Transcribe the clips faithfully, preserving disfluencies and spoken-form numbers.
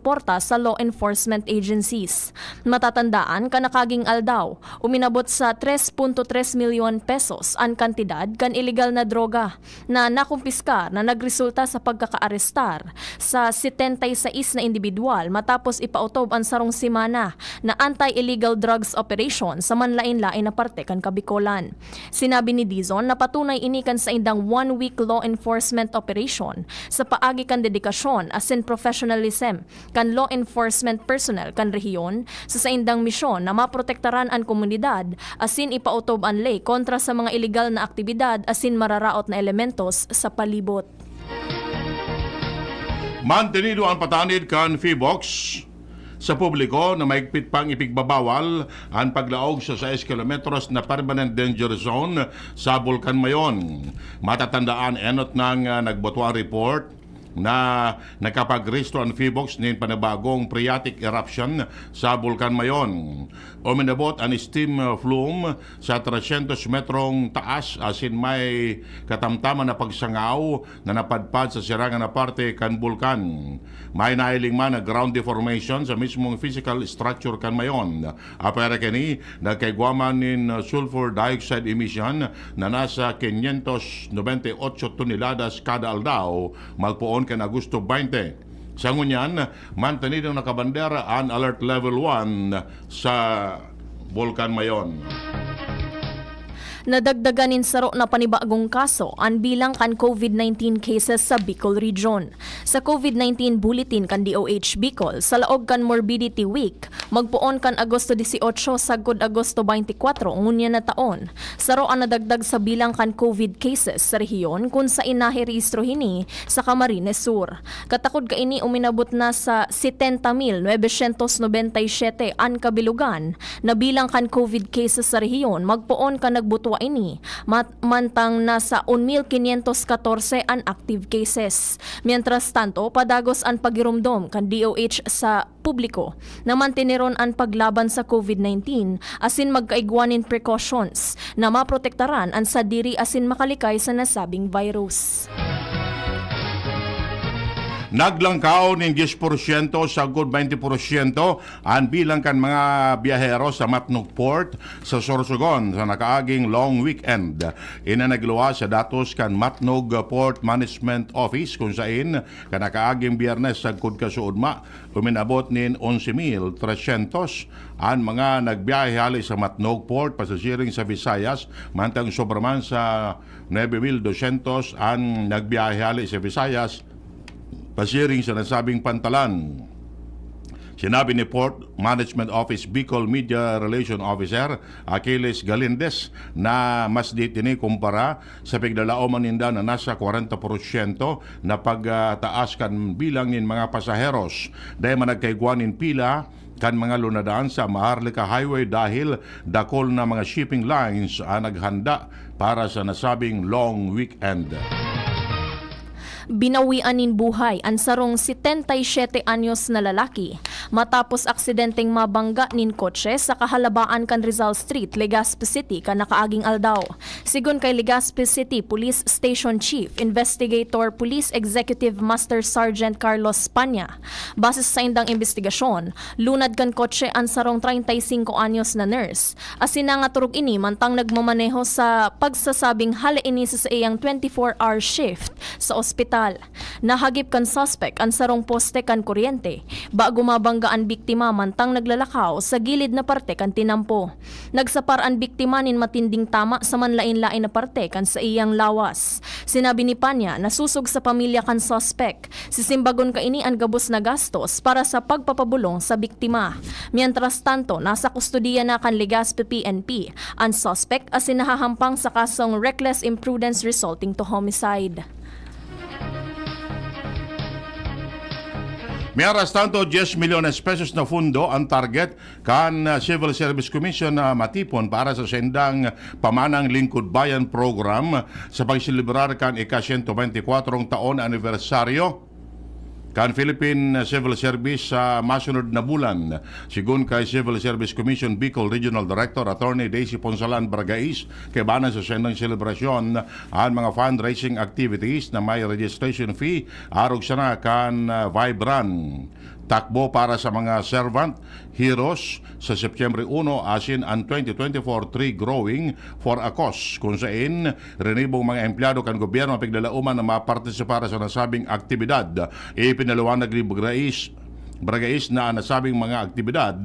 suporta sa law enforcement agencies. Matatandaan, kan nakaging aldaw, uminabot sa tres punto tres milyon pesos an kantidad kan iligal na droga na nakumpiskar na nagresulta sa pagkakaarestar sa setenta y seis na indibidwal matapos ipautob an sarong semana na anti-illegal drugs operation sa manlaen-laen na parte kan Kabikolan. Sinabi ni Dizon na patunay ini kan saindang one-week law enforcement operation sa paagi kan dedikasyon asin professionalism kan law enforcement personnel kan rehiyon sa saindang misyon na maprotektaran an komunidad asin ipautob an ley kontra sa mga iligal na aktibidad asin mararaot na elementos sa palibot. Mantenido an patanid kan Phivolcs sa publiko na mahigpit pang ipigbabawal an paglaog sa sais kilometros na permanent danger zone sa Bulkan Mayon. Matatandaan, enot nang, ah, nagbutwa an report na nakapagrehisto an Phivolcs nin panibagong phreatic eruption sa Bulkan Mayon. Uminabot an steam, ah, flume sa tresyentos metrong taas asin may katamtaman na pagsangaw na napadpad sa sirangan na parte kan bulkan. May nahiling man na ground deformation sa mismong physical structure kan Mayon. Apwera kaini, nagkaigwa man nin sulfur dioxide emission na nasa quinientos noventa y ocho toneladas kada aldaw, magpoon kan Agosto veinte. Sa ngunyan, mantenidong nakabandera an Alert Level one sa Bulkan Mayon. Nadagdagan nin saro na panibagong kaso an bilang kan COVID nineteen cases sa Bicol Region. Sa COVID nineteen bulletin kan D O H Bicol, sa laog kan Morbidity Week, magpoon kan Agosto dieciocho sagkod Agosto veinticuatro ngunyan na taon, saro an nadagdag sa bilang kan COVID cases sa rehiyon kun saen naherehistro hini sa Camarines Sur. Katakod kaini, uminabot na sa setenta mil novecientos nobenta y siete an kabilogan na bilang kan COVID cases sa rehiyon magpoon kan nagbutwa ini, mat-, mantang nasa un mil quinientos catorce an active cases. Mientras tanto, padagos an pagiromdom kan D O H sa publiko na manteneron an paglaban sa COVID nineteen asin magkaigwa nin precautions na maprotektaran an sadiri asin makalikay sa nasabing virus. Naglangkaw nin diyes porsyento sagkod baynte porsyento an bilang kan mga biyahero sa Matnog Port sa Sorsogon sa nakaaging long weekend. Ini nagluwas sa datos kan Matnog Port Management Office, kun saen kan nakaaging Biyernes sagkod kasuodma, uminabot nin onse mil tresyentos an mga nagbiyahe hale sa Matnog Port pasiring sa Visayas, mantang sobra man sa nuebe mil dosyentos an nagbiyahe hale sa Visayas pasiring sa nasabing pantalan. Sinabi ni Port Management Office Bicol Media Relation Officer Achilles Galindez na mas diti ini kumpara sa pigdalaoman ninda na nasa kwarenta porsyento na pagtaas kan bilang nin mga pasaheros. Dai man nagkaigwa nin pila kan mga lunadan sa Maharlika Highway dahil dakul na mga shipping lines an naghanda para sa nasabing long weekend. Binawian nin buhay an sarong setenta y siete anyos na lalaki matapos aksidenteng mabangga nin kotse sa kahalabaan kan Rizal Street, Legazpi City, kan nakaaging aldaw. Sigon kay Legazpi City Police Station Chief Investigator Police Executive Master Sergeant Carlos Panya, base sa saindang imbestigasyon, lunad kan kotse an sarong treinta y cinco anyos na nurse, asin nangaturog ini mantang nagmamaneho sa pagsasabing hale ini sa saiyang twenty-four-hour shift sa ospital. Nahagip kan suspek an sarong poste kan kuryente bago mabangga an biktima mantang naglalakaw sa gilid na parte kan tinampo. Nagsapar an biktima nin matinding tama sa manlaen-laen na parte kan saiyang lawas. Sinabi ni Panya na sosog sa pamilya kan suspek, sisimbagon kaini an gabos na gastos para sa pagpapabolong sa biktima. Mientras tanto, nasa kustodiya na kan Legazpi P N P an suspek asin nahahampang sa kasong reckless imprudence resulting to homicide. Mientras tanto, diyes milyones pesos na pundo ang target kan, ah, Civil Service Commission na matipon para sa saindang Pamanang Lingkod Bayan Program sa pagselebrar kan ika-sento beintikwatro taon anibersaryo kan Philippine Civil Service sa masunod na bulan. Sigon kay Civil Service Commission Bicol Regional Director Attorney Daisy Ponsalan Bargais, kaibanan sa saindang selebrasyon an mga fundraising activities na may registration fee arog sana kan, ah, Vibrant. Takbo para sa mga servant heroes sa Setyembre uno asin an twenty twenty-four Tree Growing for a Cause, kun sain rinibong mga empleyado kan gobyerno an piglalauman na mapartisipar sa nasabing aktibidad. Ipinaliwanag ni Brais, Bragais na an nasabing mga aktibidad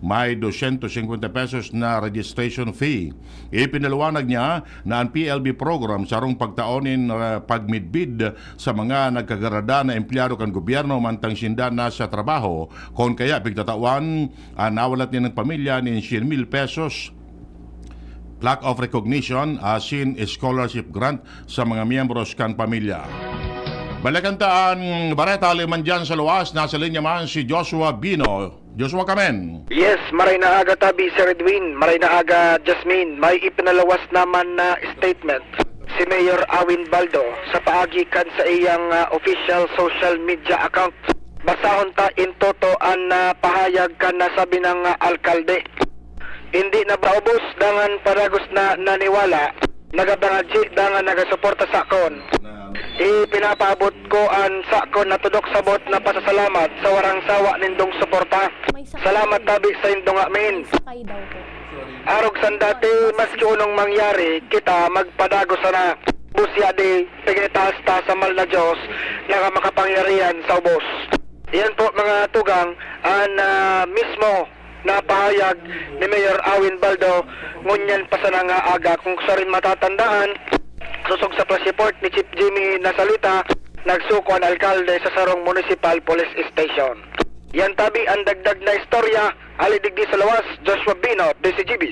may dosyentos singkwenta pesos na registration fee. Ipinaliwanag niya na an P L B program sarong pagtao nin, ah, pagmidbid sa mga nagkagrada na empleyado kan gobyerno mantang sinda nasa trabaho, kon kaya pigtatawan an nawalat nining pamilya nin syen mil pesos, plaque of recognition, asin scholarship grant sa mga miyembros kan pamilya. Balikan ta an bareta liman diyan sa luwas. Nasa linya man si Joshua Bino. Joshua Kamen. Yes, maray na aga tabi, Sir Edwin. Maray na aga, Jasmine. May ipinalawas naman na statement si Mayor Awin Baldo sa paagi kan sa iyang, ah, official social media account. Basahon ta in toto an, ah, pahayag kan nasabi ng, ah, alkalde. Hindi na ba ubos dangan padagos na naniwala, nagabangadji dangan nagasuporta sakon. Ipinapaabot ko an sakon na tudok sabot na pasasalamat sa warang sawa nindong suporta. May sakay Salamat daw. Tabi sa indong amin. May sakay daw po. Arog sandati, maski unong mangyari, kita magpadagos sana. Busya di, pigitaas ta sa mal na Diyos na makapangyarihan sa ubos. Yan po, mga tugang, an, ah, mismo na pahayag ni Mayor Awin Baldo ngunyan pa sana nga aga. Kung sa rin matatandaan, sosog sa press report ni Chief Jimmy Nasalita, nagsuko an alkalde sa sarong municipal police station. Yan tabi ang dagdag na istorya. Ali digdi sa lawas, Joshua Bino, D C G B.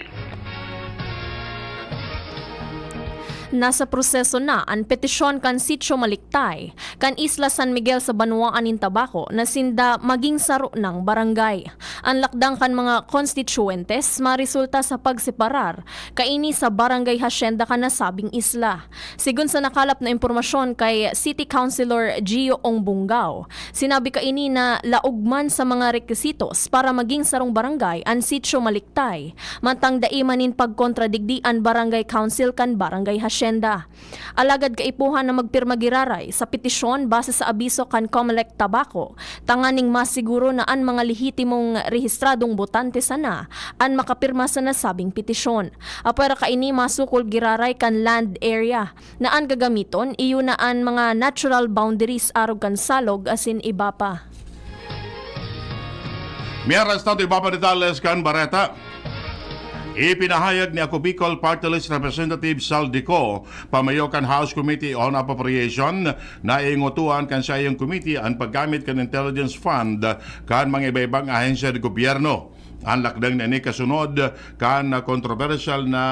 Nasa proseso na an petisyon kan Sitio Maliktay, kan Isla San Miguel sa banwaan nin Tabaco na sinda maging saro nang barangay. An lakdang kan mga konstituyentes maresulta sa pagseparar kaini sa barangay hasyenda kan nasabing isla. Sigon sa nakalap na impormasyon kay City Councilor Gio Ongbungao, sinabi kaini na laog man sa mga rekwisitos para maging sarong barangay an Sitio Maliktay, mantang dai man nin pagkontra digdi an barangay council kan barangay hasyenda. Alagad kaipuhan na magpirma giraray sa petisyon base sa abiso kan Comelec Tabaco, tanganing masiguro na an mga lehitimong rehistradong botante sana an makapirma sa nasabing petisyon. Apwera kaini, masukol giraray kan land area na an gagamiton iyo na an mga natural boundaries arog kan salog asin iba pa. Mientras tanto, iba pa detalles kan bareta. Ipinahayag ni Ako Bicol Party List Representative Sal Dico, pamayo kan House Committee on Appropriation, na iingotuan kan saiyang committee an paggamit kan Intelligence Fund kan mga iba-ibang ahensya ng gobyerno. An lakdang na ini kasunod kan kontrobersyal na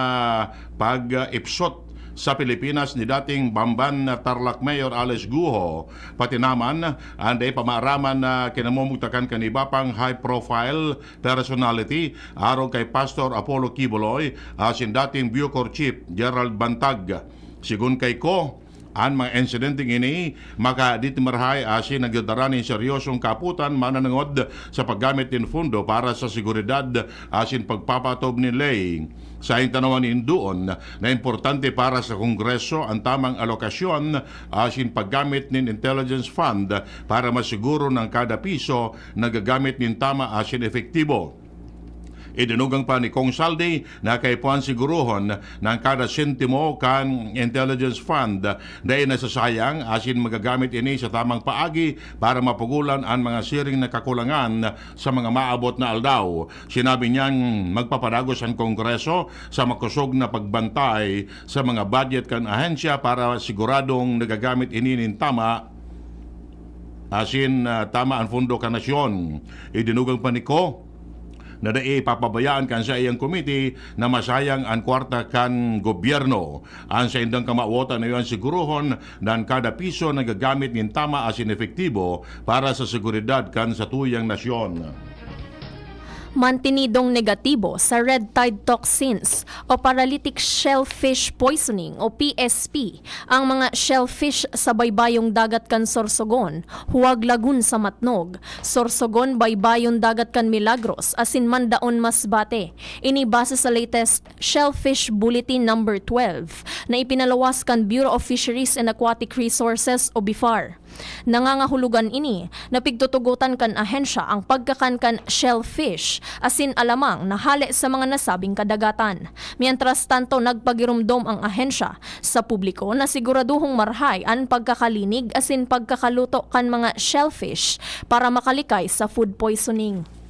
pag-ipsot sa Pilipinas ni dating Bamban na Tarlac Mayor Alice Guho, pati naman an dai pamaaraman na kinamumugtakan kan iba pang high-profile personality, arog kay Pastor Apollo Quiboloy asin dating Bucor Chief Gerald Bantag. Sigon kay Ko, an mga insidenteng ini makaditimarhay asin nagdadara nin seryosong kaaputan mananangod sa paggamit nin pondo para sa seguridad asin pagpapatob nin ley. Sa tanawan nin doon na importante para sa Kongreso an tamang alokasyon asin paggamit nin Intelligence Fund para masiguro na an kada piso nagagamit nin tama asin epektibo. Idinugang pa ni Cong Saldi na kaipuhan sigurohon na an kada sentimo kan Intelligence Fund dai nasasayang asin magagamit ini sa tamang paagi para mapugolan an mga siring na kakulangan sa mga maabot na aldaw. Sinabi niyang magpapadagos an Kongreso sa makosog na pagbantay sa mga budget kan ahensya para siguradong nagagamit ini nin tama asin, ah, tama an pondo kan nasyon. Idinugang pa ni Ko na dai papabayaan kan saiyang komite na masayang an kwarta kan gobyerno. An saindang kamawotan na iyan sigurohon na an kada piso nagagamit nin tama asin epektibo para sa seguridad kan satuyang nasyon. Mantinidong negatibo sa red tide toxins o paralytic shellfish poisoning o P S P ang mga shellfish sa baybayong dagat kan Sorsogon, Huwag Lagoon sa Matnog, Sorsogon, baybayong dagat kan Milagros, asin Mandaon, Masbate. Ini base sa latest Shellfish Bulletin Number twelve na ipinaluwas kan Bureau of Fisheries and Aquatic Resources o bifar. Nangangahulugan ini na pigtutugotan kan ahensya ang pagkakan kan shellfish asin alamang na hale sa mga nasabing kadagatan. Mientras tanto, nagpagiromdom ang ahensya sa publiko na siguraduhong marahay an pagkakalinig asin pagkakaluto kan mga shellfish para makalikay sa food poisoning.